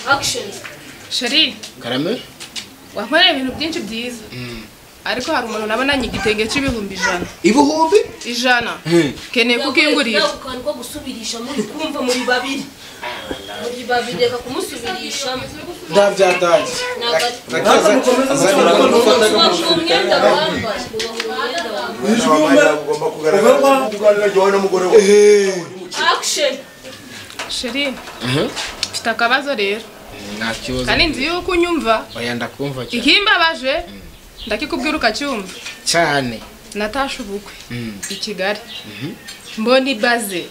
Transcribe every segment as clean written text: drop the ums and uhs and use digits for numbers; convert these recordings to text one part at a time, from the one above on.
Action. Sheri, Karame? Wankoreye ibintu byinshi byiza. Ariko hari umuntu nabonanye igitenge c'ibihumbi 100. Ibihumbi? 100. Keneye kukingurira. Nako kantu ko gusubirisha muri kumva muri babiri. Muri babiri reka kumusubirisha. Ndabyataje. Action. Sheri. Mfite akabazo rero. Nta kibazo. Kandi nzi yuko unyumva. Oya ndakumva cyane. Ikimbabaje ndakikubwira ukacyumva. Cyane. Natasha ubukwe i Kigali. Mbona ibaze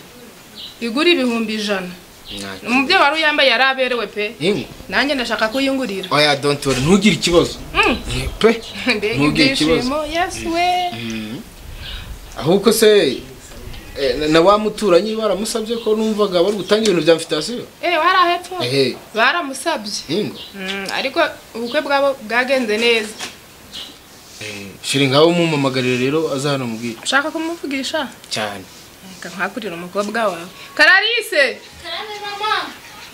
igura ibihumbi 100. Umubyeyi wari uyambaye yaraberewe pe. Nanjye ndashaka kuyingurira. Oya don't worry, ntugire ikibazo. Pe. Ntugire ikibazo. Yes we. Ahubwo se na wa muturanyi baramusabye ko numvaga bari gutanga ibintu bya invitation. Warahepfo. Baramusabye. Ariko ubukwe bwabo bwagenze neza. Shiri ngaho mumamagarire rero azahano mubwire. Ushaka kumuvugisha? Cyane. Reka nkakurira umukobwa wawe. Karalise. Karame mama.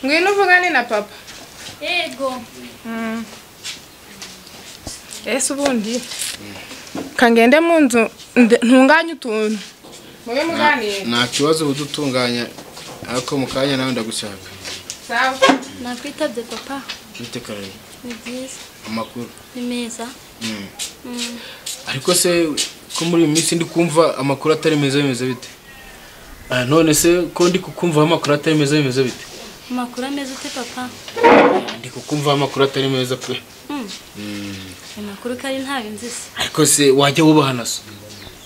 Ngwino uvugane na papa. Yego. Ese ubundi kangende mu nzu ntunganye utuntu. Mube muganire. Nta kibazo budutunganya ariko mukanya nawe ndagushaka. Sawa. Nakwitabye papa. Bite Karalise? Ni byiza. Amakuru. Ni meza. Ariko se ko muri iyi minsi ndi kumva amakuru atari meza bimeze bite? None se ko ndi kukumva amakuru atari meza bimeze bite? Amakuru ameze ute papa? Ndi kukumva amakuru atari meza pe. Amakuru kari ntayo nzise. Ariko se wajya wubahana so?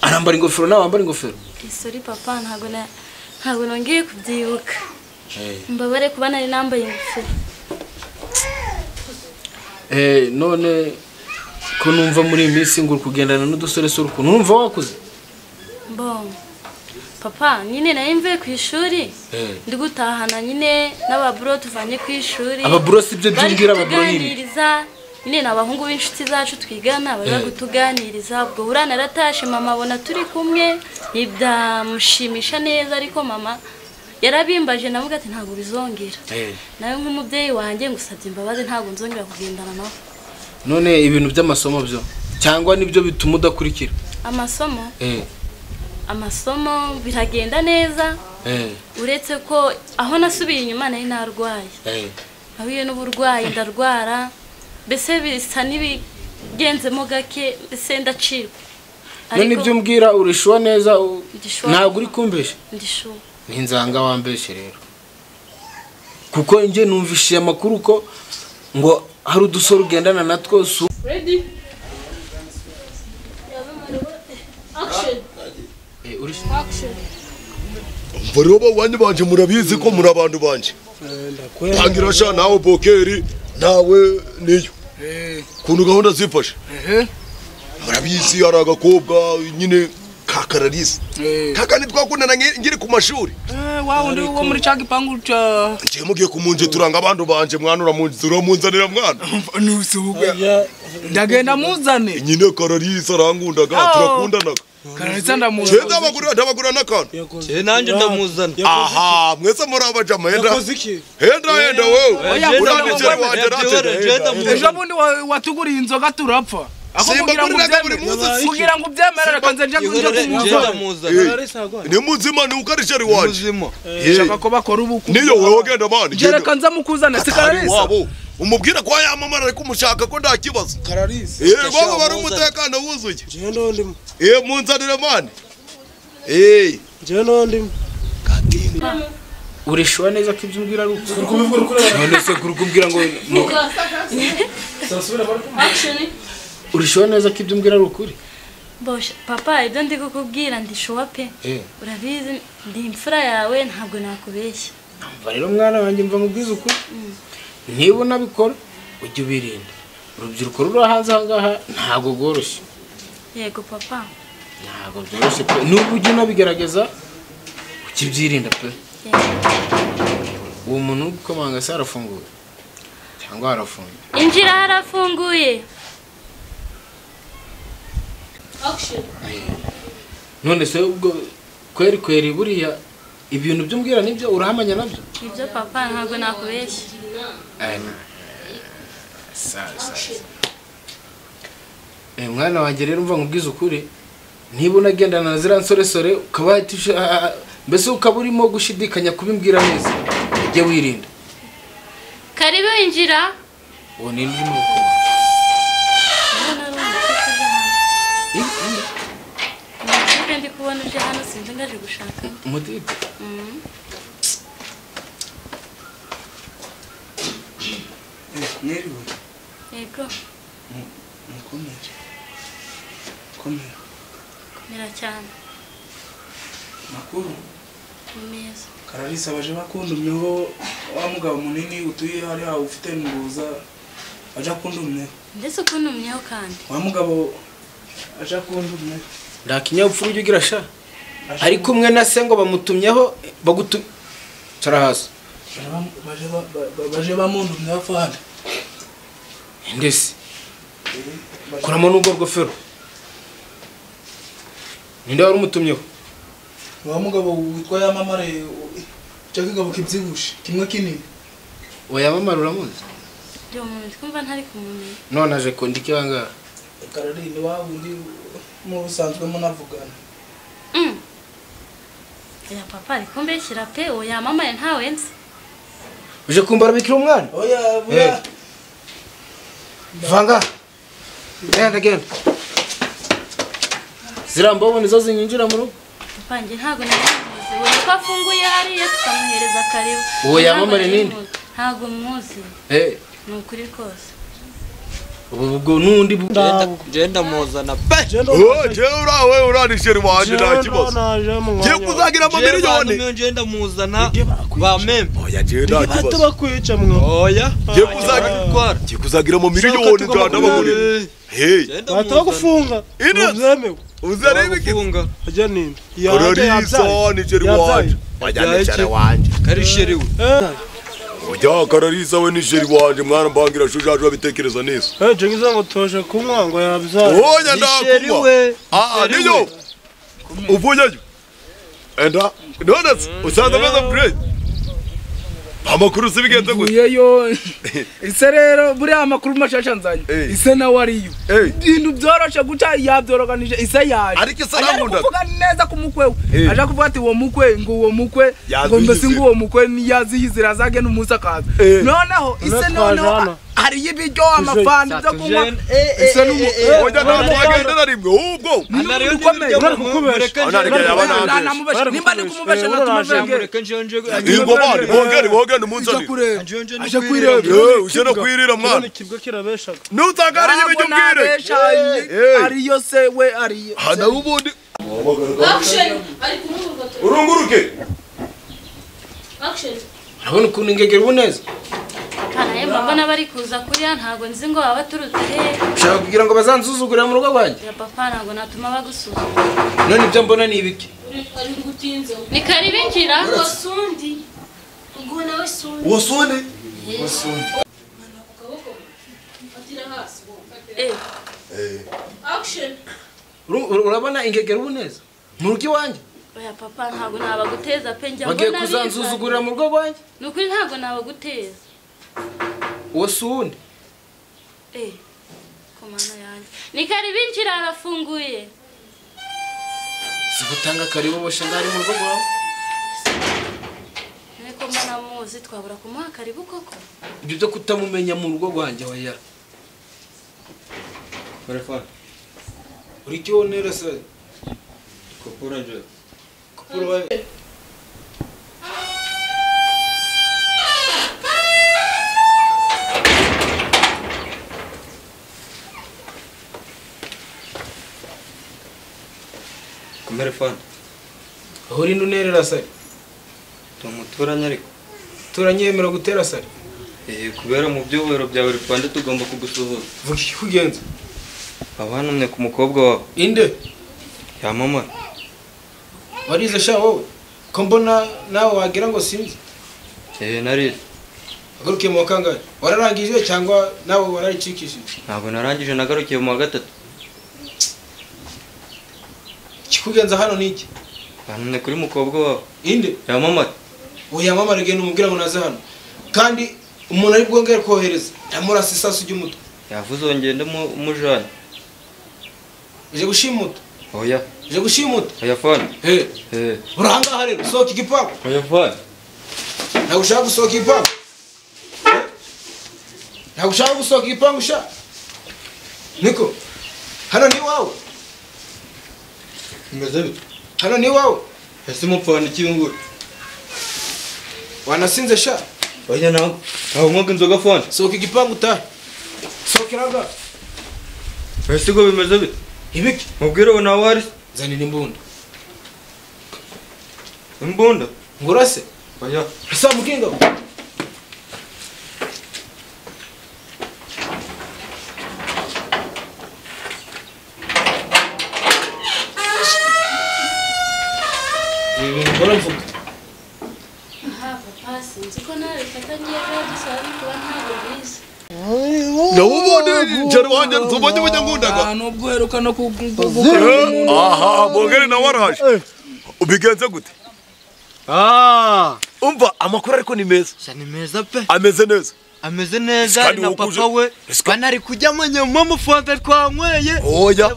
Arambara ingofero nawe wambara ingofero? Sorry papa, ntago nongeye kubyibuka. Mbabare kuba nari nambaye ingofero. None ko numva muri iyi minsi ngo kugendana n'udusore sore ukuntu numva wakuze? Bon. Papa, nyine nari mvuye ku ishuri. Ndi gutahana nyine n'ababro tuvanye ku ishuri. Ababro si byo byumbwira ababro nyine. Nyine n'abahungu b'inshuti zacu twigana baza kutuganiriza ubwo burana naratashe mama abona turi kumwe nibyamushimisha neza ariko mama yarabimbaje navuga ati ntago bizongera. Nawe nk'umubyeyi wanjye ngusabye imbabazi ntago nzongera kugendana nawe. None ibintu by'amasomo byo cyangwa nibyo bituma udakurikira? Amasomo? Amasomo biragenda neza. Uretse ko aho nasubiye inyuma nari narwaye. Nahuye n'uburwayi ndarwara. Bese bisa n'ibigenzemo gake bese ndacikwa. None ibyo mbwira urishuwa neza ntabwo uri kumbesha? Ndishuwa. Ninzanga wambeshe rero. Kuko nje numvishiye amakuru ko ngo hari udusore ugendana natwo su. Ready? Action. Action. Mvaroba wandi banje murabizi ko muri abantu banje. Tangira sha nawe bokeri nawe niyo. Kuntu gahunda zifashe. Murabizi ari agakobwa nyine ka Karalise. Kaka nitwakundana ngiri ku mashuri. Wa undi wo muri ca gipangu ca nje mugiye kumunje turanga abantu banje mwana uramunje uramunzanira mwana. Nusuga. Ndagenda muzane. Nyine Karalise arangundaga turakundanaga. Karalise ndamuzana. Cye ndabagura ndabagura nakana. Cye nanje ndamuzana. Aha mwese muri abajama henda. Henda henda wewe. Urandicere wanje rate. Ejo bundi watuguriye inzoga turapfa. Kugira ngo ubyemere kanze nje kumuzana. Ni muzima ni ukarishari wanje. Shaka ko bakora ubuku. Niyo wewe genda bani. Jere kanza mukuzana si Karalise. Wabo umubwira ko yamamara ariko umushaka ko nda kibazo. Karalise. Baba bari umutekano wuzuye. Je ndondimo. Munzanire mani. Je ndondimo. Urishuwa neza ko ibyo umbwira ari ukuri? None se kurukumbwira ngo Action. Urishuwa neza ko ibyo umbwira ari ukuri? Bosha papa ibyo ndi kukubwira ndishuwa pe. Urabizi ndi imfura yawe ntabwo nakubeshya. Mva rero mwana wanjye mva nkubwize ukuri. Niba unabikora ujye ubirinda. Urubyiruko ruri hanze aha ngaha ntabwo rworoshye. Yego papa. Ntabwo byoroshye pe. Nubwo ujye unabigerageza ukibyirinda pe. Uwo muntu uri gukomanga se arafunguye cyangwa harafunguye? Injira harafunguye. Action. None se ubwo kweri kweri buriya ibintu byumbwira nibyo urahamanya nabyo? Ibyo papa ntabwo nakubeshya. Mwana wanjye rero umva nkubwize ukuri, niba unagendana na ziriya nsoresore ukaba mbese ukaba urimo gushidikanya kubimbwira neza, ujye wirinda. Karibu injira. Uwo ni indi urimo gukora. Ndi kubona uje hano sinzi ngaje gushaka. Umutipe? Mwiriwe. Yego. Mukomere. Komera. Komera cyane. Makuru. Meza. Kararisa baje bakundumyeho wa mugabo munini utuye hariya ufite inguza aje akundumyeho. Ndetse ukundumyeho kandi. Wa mugabo aje akundumyeho. Nta kinyabupfura ujya ugira sha. Ari kumwe na se ngo bamutumyeho bagutu cara hasi. Baje bamundumyeho afande. Ndese. Kuramo n'ubwo rwofero. Ninde wari umutumyeho? Wa mugabo witwa Yamamare cyo kigabo kibyibushe kimwe kinini. Oya Yamamare uramuzi? Ndi umuntu twumva ntari kumumenya. None aje kondika ibanga. Karari ni wa wundi mu busanzwe munavugana. Ya papa ari kumbeshyira pe, oya Yamamare ntawe nzi. Uje kumbara bikira umwana? Oya bura. Vanga. Genda genda. Zirambobo nizo zinyinjira mu rugo. Papa nje ntago namuzi. Ubona ko afunguye hariya tukamuhereza karibu. Uwo Yamamare ninde? Ntago muzi. Ni ukuri kose. Ubwo nundi genda muzana pe. Oh, je urawe uranisheri wanje nta kibazo. Je kuzagira ama miliyoni. Genda muzana ba meme. Oya je nta kibazo. Bato bakwica mwo. Oya. Je kuzagira je kuzagira ama miliyoni ndanda baguri. Hey. Bato bagufunga. Ubyemewe. Uzarebe gufunga. Ajya ninde? Kararisa ni sheri wanje. Bajyane sheri wanje. Karisheri we. Oya Kararisa we ni sheri wanje mwana mbangira shushaje abitekereza neza. Je ngize ngo toje kunywa ngo yabyaye. Oya ndakunywa. Ah niyo. Uvuyeyo. Enda none usanze meza break. Amakuru sibigenze gute? Uvuyeyo. Ise rero buriya amakuru mashasha nzanye. Ise nawe ariyo. Ibintu byoroshe guca yabyoroganije ise yaje. Ariko ise arankunda. Kuvuga neza ku mukwe we. Aje kuvuga ati uwo mukwe ngo uwo mukwe ngo mbese ngo uwo mukwe niyaziyizira azage n'umunsi akaza. Noneho ise noneho hari ibiryo amafanta byo kunywa. Ise n'umu oya ntabwo na rimwe ubwo. Nimba ndi kumubesha natumuvenge. Ingo bari bongere bongere umunzani. Aje kwireba. Uje no kwirira mwana. Ikibwa kirabeshaga. Nutangara ibyo ubwire. Ariyo se we ariyo. Hana ubundi. Action ari kumurunguruka. Urunguruke. Action. Urabona ukuntu ingegera ubu neza? Kana mbona bari kuza kuriya ntago nzi ngo baba baturutse he. Ushaka kugira ngo bazanzuzugurira mu rugo rwanjye? Ya papa ntago natuma bagusuzugura. None ibyo mbona ni ibiki? Ari ngutinze. Ni karibu injira. Uwo sundi. Ubwo nawe sundi. Uwo sundi? Uwo sundi. Action. Urabona ingegera ubu neza? Mu rugo iwanjye? Oya papa ntago nabaguteza pe njya mbona. Bagiye kuzanzuzugurira mu rugo rwanjye? Ni ukuri ntago nabaguteza. Uwo sundi. Komana yanjye. Ni karibu injira arafunguye. Sikutanga karibu boshe ngari mu rugo rwawe. Niko mbona muzi twabura kumuha karibu koko. Ibyo byo kutamumenya mu rugo rwanjye oya. Telefone. Uri cyo nera se. Kopura nje. Kopura wawe. Kumere fana. Aho uri nera se. Tumuturanye ariko. Turanye yemera gutera sari. Kubera mu byobero byawe ripande tugomba kugusuhuza. Vuga kugenza. Abanumye ku mukobwa wawe. Inde? Ya mama. Warize sha wowe? Ko mbona nawe wagira ngo sinzi. Narize. Agarukiye mu wakangahe? Wararangije cyangwa nawe wararicikishije? Ntabwo narangije nagarukiye mu wa gatatu. Kikugenza hano niki? Banumye kuri mukobwa wawe. Inde? Ya mama. Oya mama regenda umubwira ngo naze hano. Kandi Umuntu ari bwongere kohereza ndamurasa isasu ry'umutwe. Yavuze ngende mujana. Uje gushimuta? Oya. Uje gushimuta? Oya fana. Eh. Eh. Urahangaha rero sohoka igipangu. Oya fana. Ntabwo ushaka gusohoka igipangu? Ntabwo ushaka gusohoka igipangu sha? Niko. Hano ni wawe. Imeze bite? Hano ni wawe. Ese mupfana iki nguri? Wanasinze sha? Oya nawe. Aho nkoga inzoga fana. Sohoka igipangu utahe. Sohokera ngaha. Ese go bimeze bite? Ibiki? Mubwire ubu nawe hari. Zanira imbunda. Imbunda? Ngurase? Oya. Asa mukinga. Mvuga. Aha papa sinzi ko nabifata ngiye dusaba kuba ntabwo bize. Nawubone njari wanje nzobonye bunyangundaga. Nubwo uheruka no aha bongere na waraje. Ubigenze gute? Ah, umva amakuru ariko ni meza. Ni meza pe. Ameze neza. Ameze neza na papa we. Banari kujya nyuma mufanta twanyweye. Oya.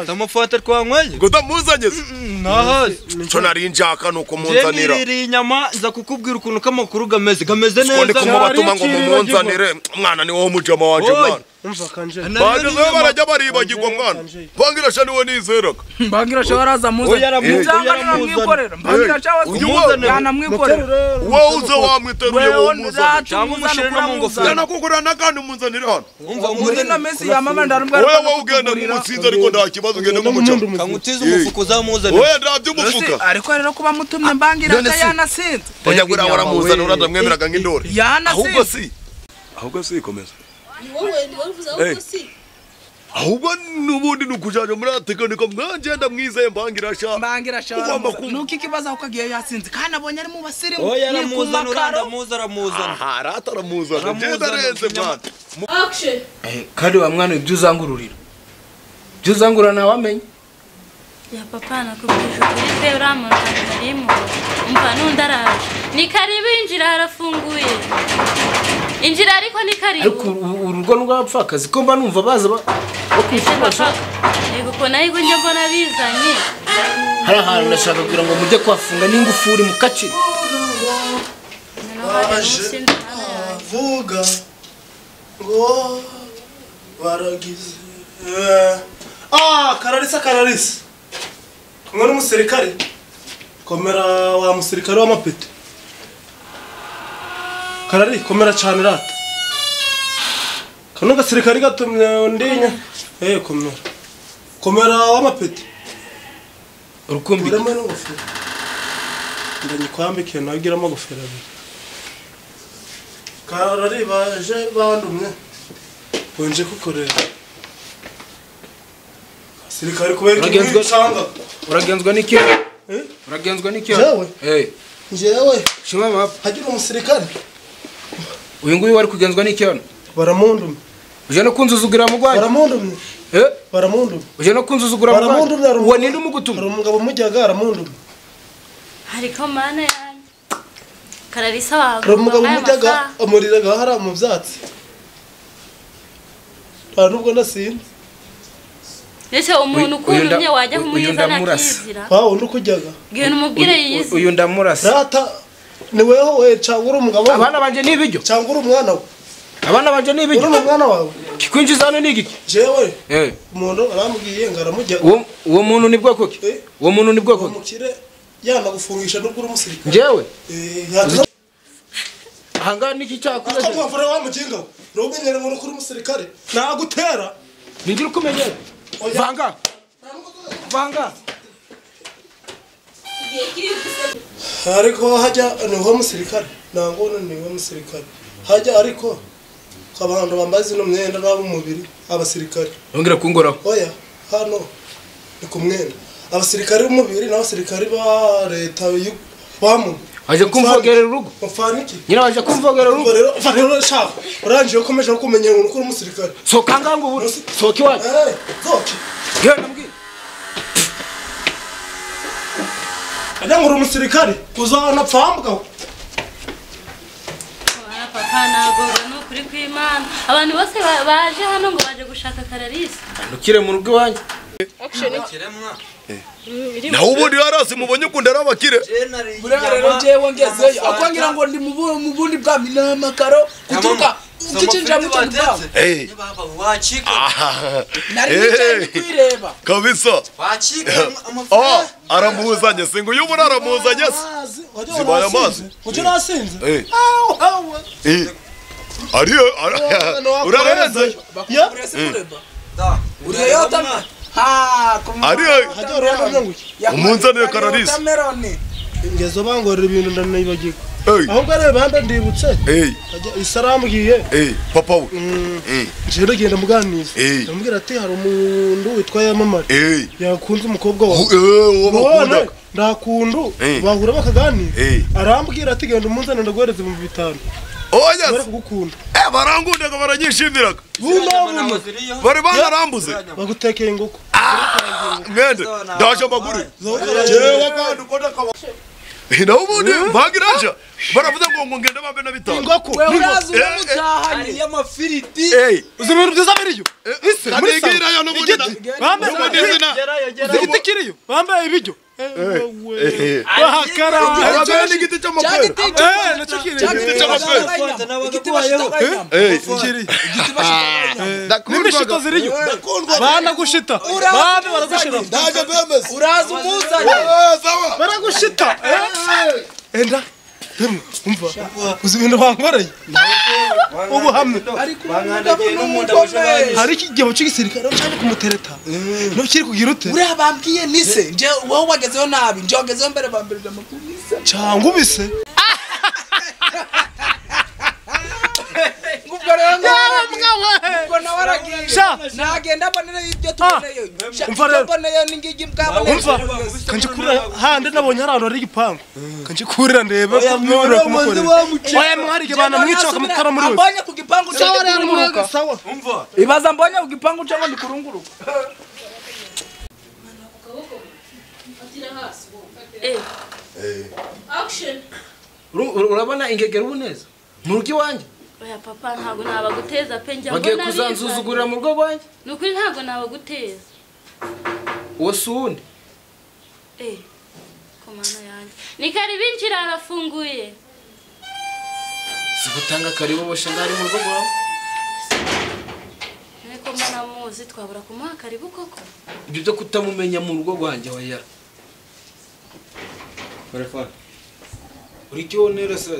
Tamufanta twanyweye. Ngo ndamuzanye se. Nahazi. Cyo nari njaka nuko munzanira. Niriri inyama nza kukubwira ukuntu kamakuru gameze. Gameze neza. Ndi kumubatuma ngo mumunzanire. Mwana ni wowe mujama wanje mwana. Umva kanje. Baje barajya baribagirwa mwana. Bangira sha niwe nizeraga. Mbangira sha waraza muzana. Mwanamwikorera. Mbangira sha wazana. Yanamwikorera. Wowe uze wamwiteruye wowe muzana. Cyangwa umushire no mu ngofero. Yanakugura nakandi munzanira hano. Umva muri no mesi ya mama ndarubwa. Wewe ugenda mumutsinze ariko nta kibazo ugenda nk'umucamo. Kangutiza umufuko uzamuzanira. Wewe ndabyo umufuka. Ariko rero kuba mutumye mbangira sha yanasinze. Oya gura waramuzana uradamwemeraga nk'indore. Ahubwo si. Ahubwo si komeza. Wowe ni wowe uvuze ahubwo si. Ahubwo nubundi nukujaje muri atekaniko mwanje ndamwizeye mbangira sha. Mbangira sha. Nuko ikibazo aho kagiye yasinze kandi abonye ari mu basirimu. Oya aramuzana urandamuza aramuzana. Aha arataramuzana. Ngenda renze mwana. Action. Kandi wa mwana ibyo uzangururira. Ibyo uzangurura nawe wamenye. Ya papa nakubwije ukuri pe uramuntu arimo. Umva nundaraje. Ni karibu injira harafunguye. Injira ariko ni karibu. Ariko urugo rw'abapfakazi ko mba numva baza bakwifasha. Yego ko nayo njye mbona bizanye. Hari ahantu nashaka kugira ngo mujye kwafunga n'ingufuri mukacire. Vuga ngo baragize. Ah, Kararisa Kararisa. Kumwe n'umusirikare. Komera wa musirikare w'amapeti. Karari komera cyane rata. Kano gasirikare gatumye ndinya. Eh komera. Komera w'amapeti. Urukumbi. Urema n'ingofero. Ndanyikwambike nagira amagofero abiri. Karari baje bandumye. Bonje kukorera. Sirikare kubera iki cyanga. Uragenzwa n'iki? Eh? Uragenzwa n'iki? Jewe. Eh. Jewe. Shima mapa. Hagira umusirikare. Uyu nguyu wari kugenzwa n'iki hano? Baramundumye. Uje no kunzuzugura mu Rwanda? Baramundumye. Eh? Baramundumye. Uje no kunzuzugura mu Rwanda? Baramundumye. Uwo ninde umugutuma? Hari umugabo mujyaga aramundumye. Ariko mana yanjye. Kararisa wawe. Hari umugabo mujyaga amuriraga hara mu byatsi. Nta nubwo nasinze. Ese umuntu ukuntumye wajya kumuyizana akizira. Wa undi kujyaga. Genda umubwire yiyizi. Uyu ndamurasa. Rata ni weho we cyangwa uri umugabo. Abana banje ni ibiryo. Cyangwa uri umwana we. Abana banje ni ibiryo. Uri umwana wawe. Kikwinjiza hano ni igiki? Jewe. Eh. Umuntu arambwiye ngo aramujya. Uwo muntu ni bwoko ki? Uwo muntu ni bwoko ki? Umukire yana gufungisha nubwo uri umusirikare. Jewe. Eh Ahanga niki cyakuze. Akamvura wa mukinga. Rumenyere ngo uri umusirikare. Nagutera. Ningira ukumenyera. Vanga. Vanga. Ariko hajya ni ho musirikare. Nango ni ho musirikare. Hajya ariko abantu bambaye zino myenda n'abo mubiri abasirikare. Ongera kungoraho. Oya, hano ni ku mwenda. Abasirikare b'umubiri n'abasirikare ba leta bamu. Aje kumvogerera urugo. Mfaniki. Nyina waje kumvogerera urugo. Rero rero shaka. Uranje ukomeje kumenyera ngo uri umusirikare. Soka ngango ubu. Soka iwacu. Eh, soka. Genda mbwira. Ajya ngo uri umusirikare uzana pfambwa. Papa ntabwo ni ukuri kw'Imana. Abantu bose baje hano ngo baje gushaka Kararisa. Ntukire mu rugo iwanjye. Naho ubundi yarasi mubonye ukunda ari abakire. Buriya rero njyewe ngezeyo akongira ngo ndi mu bundi bwami n'amakaro guturuka ukicinjira mu cyumba bwabo. Nari nicaye kwireba. Kabisa. Ah, aramuzanye singo uyu muri aramuzanye se. Zibaye amazi. Ujye nasinze. Ari urarenze. Ya? Uriyo ha, ari umunzanire Kararisa. Ingezo bangorera ibintu ndanayibagirwa. Ahubwo rero banda ndibutse. Isarambwiye. Papa we. Nje ndagenda muganiza. Ndamubwira ati hari umuntu witwa Yamamare. Yakunze umukobwa wawe. Uwo bakunda. Ndakundu bahura bakaganira. Arambwira ati genda umunzanire ndaguhereza 5000. Oya. Bari kugukunda. Barangundaga baranyishimiraga. Bari banarambuze. Bagutekeye ingoko. Mwende ndaje amaguru. Jewe kandi uko ndakaba. Naho ubundi bagiraje baravuze ngo ngende bambe na bitanu. Ingoko. Uraza uramutahanye y'amafiriti. Uzi ibintu byiza biriyo. Ise muri sa. Bambe igiti kiriyo. Bambe ibiryo. Bahakara. Abagana n'igiti cy'amapera. Nacyo kiri. Igiti cy'amapera. Igiti bashitaga. Kiri. N'imishito ziriyo. Banagushita. Bambe baragushira. Ndaje bemeze. Uraza umuzanye. Baragushita. Enda. Umva. Uzi ibintu bankoreye. Ubu hamwe. Hari ikigebo cy'igisirikare cyane kumutereta. No kiri kugira ute? Uriya bambwiye nise nje wowe wagezeho nabi nje wagezeho mbere bambirije amakuru nise. Cyangwa ubise. Ngubwo rero ubwo nawe aragiye. Nagenda mbonera ibyo tuboneyo. Umva rero. Mboneyo n'ingigi bwabone. Umva. Kanje kurira hande nabonye hari ahantu hari igipangu. Kanje kurira ndebe kumwira kumukorera. Oya mwarige bana mwica bakamutara muri we. Ambonye ku gipangu sawa rero muruka sawa. Umva. Ibaza mbonye ku gipangu cyangwa ndi kurunguruka. Action. Urabona ingegera ubu neza mu rugo iwanjye. Oya papa ntabwo nabaguteza pe njya bagiye mbona kuzansuzugurira mu rugo rwanjye. Nukuri ntabwo nabaguteza. Uwo si uwundi. Komana yanjye. Ni karibu injira arafunguye. Si gutanga karibu boshe ngari mu rugo rwawe. Niko mbona muzi twabura kumuha karibu koko. Ibyo byo kutamumenya mu rugo rwanjye oya. Telefone. Uri cyo nera se.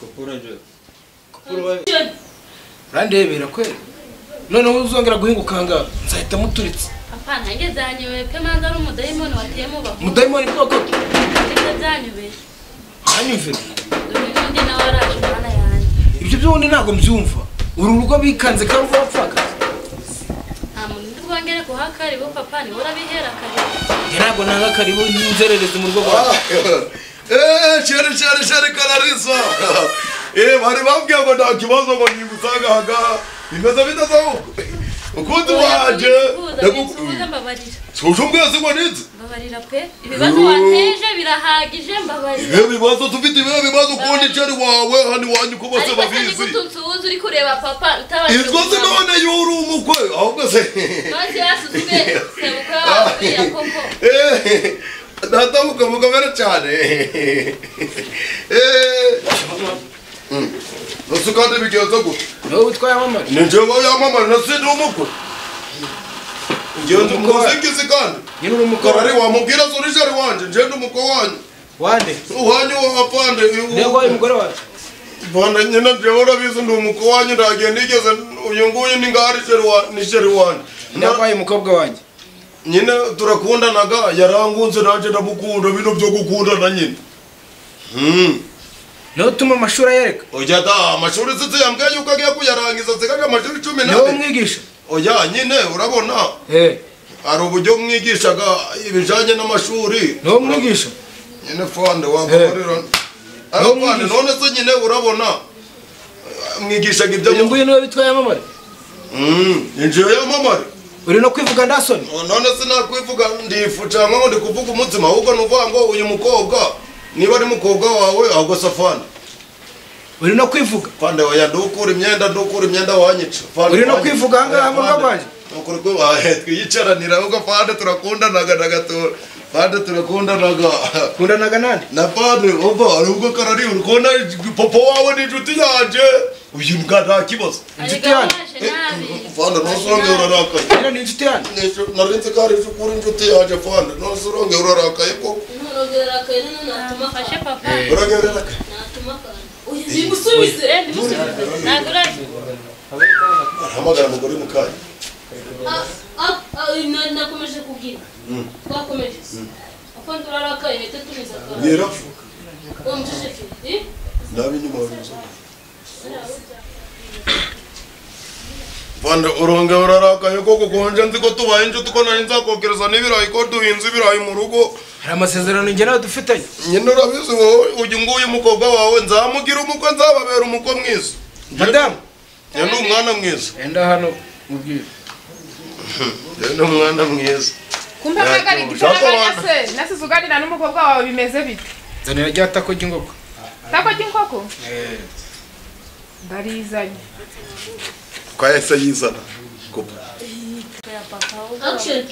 Kopura nje. Urandebera kweli. Noneho uzongera guhinguka nga nzahita muturitse. Papa nanjye zanyobeye pe manza ari umudayimoni wateye mu bakuru. Umudayimoni bwoko ki? Ibyo byanyobeye. Anyumvira. Dore n'undi nawe araje mwana yanjye. Ibyo by'ubundi ntabwo mbyumva. Uru rugo bikanze kandi urapfakaza. Nta muntu ndi bwongere kuha karibu papa ni urabihera karibu. Njye ntabwo nanga karibu n'inzererezi mu rugo rwawe. Chere chere chere Kararisa. Bari bambwiye ngo nta kibazo ngo nigusanga aha bimeze bidasabuka. Ukundi wanje ndagukuza mbabarira. Suje ubwese ngo nize. Mbabarira pe ibibazo wateje birahagije mbabarira. Ibibazo bibazo tufite ibibazo bibazo ukundi chere wawe hano iwanyu ko bose babizi. Ariko tutuzi uri kureba papa utabashije. Itwo se none yuri umukwe ahubwo se. Maze yasuzume sebukwe wawe koko. Data mukamera cyane. Nusukande bigenza gute? Wowe witwa Yamamare? Ni njyewe Yamamare nasindi umukwe. Ngende umuzingizi kandi. Nyine uri umukwe. Karari wamubwira so uri jari wanje, ngende umukwe wanyu. Wande? Uwanyu wapande. Niyo gwaye umugore wawe. Bana nyine njyewe urabizi ndi umukwe wanyu ndagiye nigeze uyu nguyu ni ngari ni jari wanje. Ndagwaye umukobwa wanjye. Nyine turakundanaga yarangunze naje ndamukunda bino byo gukundana nyine. No tuma amashuri ayereka. Oya da amashuri sitse yambwiye yuko agiye kuyarangiza sigaje amashuri 12. Niwe umwigisha? Oya nyine urabona. Hari uburyo mwigishaga ibijanye n'amashuri. Niwe umwigisha? Nyine fande wababarira. Ariko none se nyine urabona mwigishaga ibyo. Uyu nguyu niwe bitwa Yamamare? Injiyo Yamamare. Uri no kwivuga ndasoni? None sinakwivuga ndifu cyangwa ngo ndikuvuga umutsima ahubwo nuvuga ngo uyu mukobwa niba ari mukobwa wawe ahubwo safani. Uri no kwivuga. Fande oya ndukura imyenda wanyica. Uri no kwivuga ahangaha mu rugo rwanjye. Ukuri ko twiyicaranira ahubwo fande turakundanaga na gato. Fande turakundanaga. Kundanaga nande? Na fande umva ari ubwo karari urukona papa wawe ni inshuti yanje. Uyu mbwa nta kibazo. Inshuti yanjye. Fande ntusuronge urarakaye. Ni inshuti yanjye. Narinzi ko ari ukuri inshuti yanjye fande ntusuronge urarakaye koko. Nturonge urarakaye none natuma fashe papa. Uronge urarakaye. Natuma kandi. Oya nimusubize. Ntabwo uraje. Arahamagara umugore mu kanya. Nakomeje kubwira. Twakomeje. Afande urarakaye leta tumiza kandi. Yera. Umuceceke. Eh? Nabi nyuma waruzo. Fande uronge urarakaye koko konje nzi ko tubaye inshuti ko nari nzakokereza n'ibirayi ko duhinze ibirayi mu rugo. Hari amasezerano njye nawe dufitanye. Nyine urabizi wowe uyu nguyu umukobwa wawe nzamugira umukwe nzababera umukwe mwiza. Madamu. Njye ni umwana mwiza. Enda hano mubwire. Njye ni umwana mwiza. Kumpamagara igitaraganya se nasize uganira n'umukobwa wawe bimeze bite? Nzanira rya tako ry'inkoko. Tako ry'inkoko? Ndarizanye. Kwa yahise yizana. Action.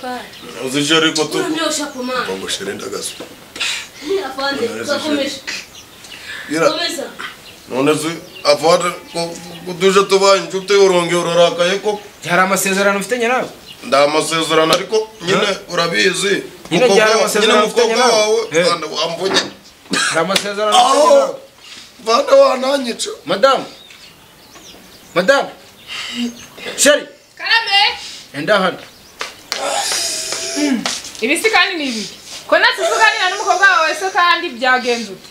Uzije ariko tu. Ngo shere ndagaso. Afande twakomeje. Komeza. None se afande kuduje tubaye inshuti uronge urarakaye koko. Hari amasezerano mfitanye nawe? Nda amasezerano ariko nyine urabizi. Nyine byari amasezerano mfitanye nawe. Fande wamvunye. Hari amasezerano mfitanye nawe. Fande wananyica. Madamu. Madamu. Sheri. Karame. Enda hano. Ibisi kandi ni ibiki? Ko nasize uganira n'umukobwa wawe se kandi byagenze ute?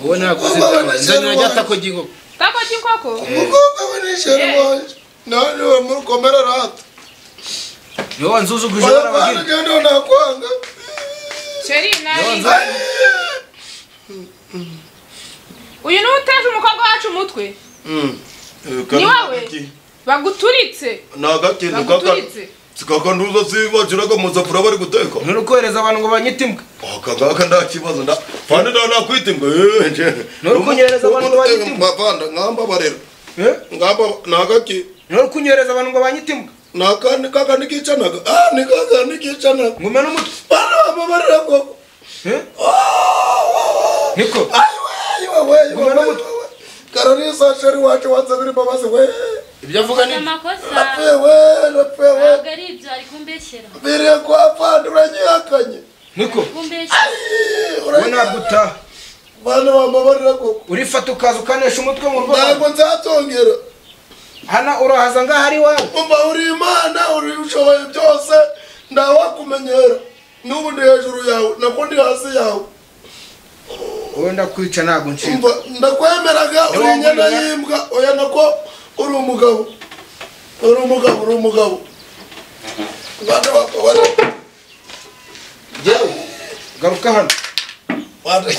Wowe ntabwo uzi nzanira rya tako ry'inkoko. Tako ry'inkoko? Umukobwa we ni sheri wanje. Nani we mukomera rata. Niwe wanzuzuguje barabagira. Genda nakwanga. Sheri nari. Uyu ni uteje umukobwa wacu umutwe. Ni wowe? Baguturitse. Nagakintu kaka. Sikaka nduza sibaciraga mu safuriya bari guteka. Nuri kohereza abantu ngo banyite imbwa. Aka ngaka nta kibazo nda. Fande nda nakwita imbwa. Nuri kunyohereza abantu ngo banyite imbwa. Fande ngamba barera. Ngamba nagaki. Nuri kunyohereza abantu ngo banyite imbwa. Nakandi kaka nikicanaga. Ah nikaka nikicanaga. Ngume n'umutwe. Bana babarira koko. Niko. Ayiwe ayiwe. Ngume n'umutwe. Kararisa sheri wacu wansabira imbabazi we. Ibyo avuga ni amakosa. Napfuye napfuye. Ntabwo ari ibyo ari kumbeshyera. Biriye kwa Fande uranyihakanye. Niko. Kumbeshyera. Wowe ntabwo utaha. Bana bambabarira koko. Urifata ukaza ukanesha umutwe mu rugo. Ntabwo nzatongera. Hano urahaza ngaho ari iwawe. Umva uri Imana uri ushoboye byose ndawakumenyera. N'ubu ndi hejuru yawe nako ndi hasi yawe. Wowe ndakwica ntabwo nshinga. Ndakwemeraga uri inyana y'imbwa oya nako uri umugabo. Uri umugabo uri umugabo. Bana bakobara. Yewe garuka hano. Bana.